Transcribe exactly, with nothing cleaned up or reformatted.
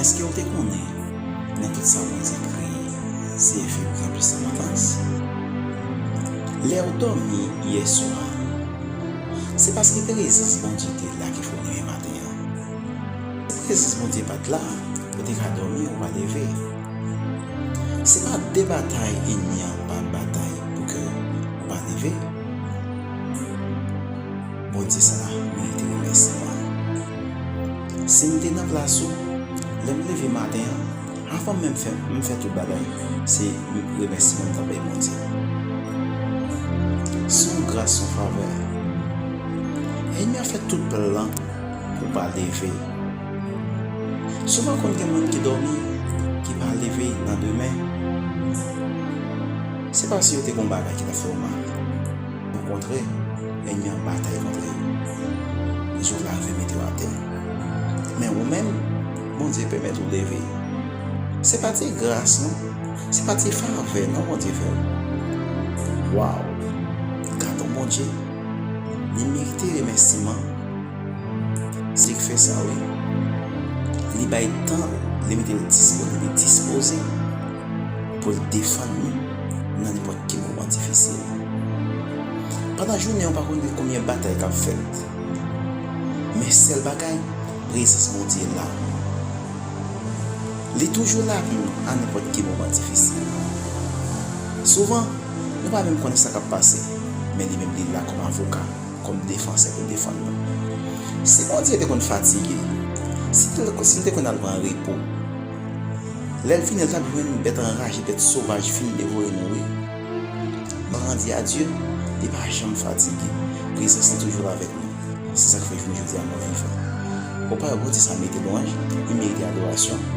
Èske w te konnen nan tout sa Bondye kreye, se efib ki gen plis enpòtans? Lè w dòmi yè swa, se paske prezans Bondye te la ki fè w leve maten an. Si prezans Bondye pa t la, ou te ka dòmi, ou pa leve. Se pa de batay ènmi an pa batay pou ke ou pa leve. Bondye sa merite remèsiman. Si m te nan plas ou, lè m leve maten an, avan menm fè, m fè tout bagay, se remèsiman m t ap bay Bondye. Se yon gras, yon favè. Ènmi an fè tout plan pou w pa leve. Souvan konn gen moun ki dòmi, ki pa leve nan demen. Se paske yo te gen yon bagay ki t ap fè yo mal. Okontrè, ènmi an batay kont yo. Zòt la rive mete w atè. Men ou menm, Bondye pèmèt ou leve. Se pa ti gras non, se pa ti favè non Bondye fè w. Waw! Gad on Bondye! Li merite remèsiman. Se ki fè sa wi. Li bay tan, li mete l disponib, li dispoze pou l defann nou nan nenpòt ki moman difisil. Pandan jounen an, ou pa konnen konbyen batay k ap fèt. Men sèl bagay, prezans Bondye la. Li toujou la pou nou a nenpòt ki moman difisil. Souvan, nou pa menm konnen sa k ap pase, men li menm li la kòm avoka, kòm defansè pou l defann nou. Si Bondye te konn fatige, si l, si l te konn al pran repo, lè l fini, l t ap jwenn bèt anraje, bèt sovaj fin devore nou, wi. Grandi a Dye, li pa janm fatige. Prezans li toujou la avèk nou. Se sa k fè jounen jodi a nou vivan. Ou pa wè Bondye sa merite lwanj, li merite adorasyon.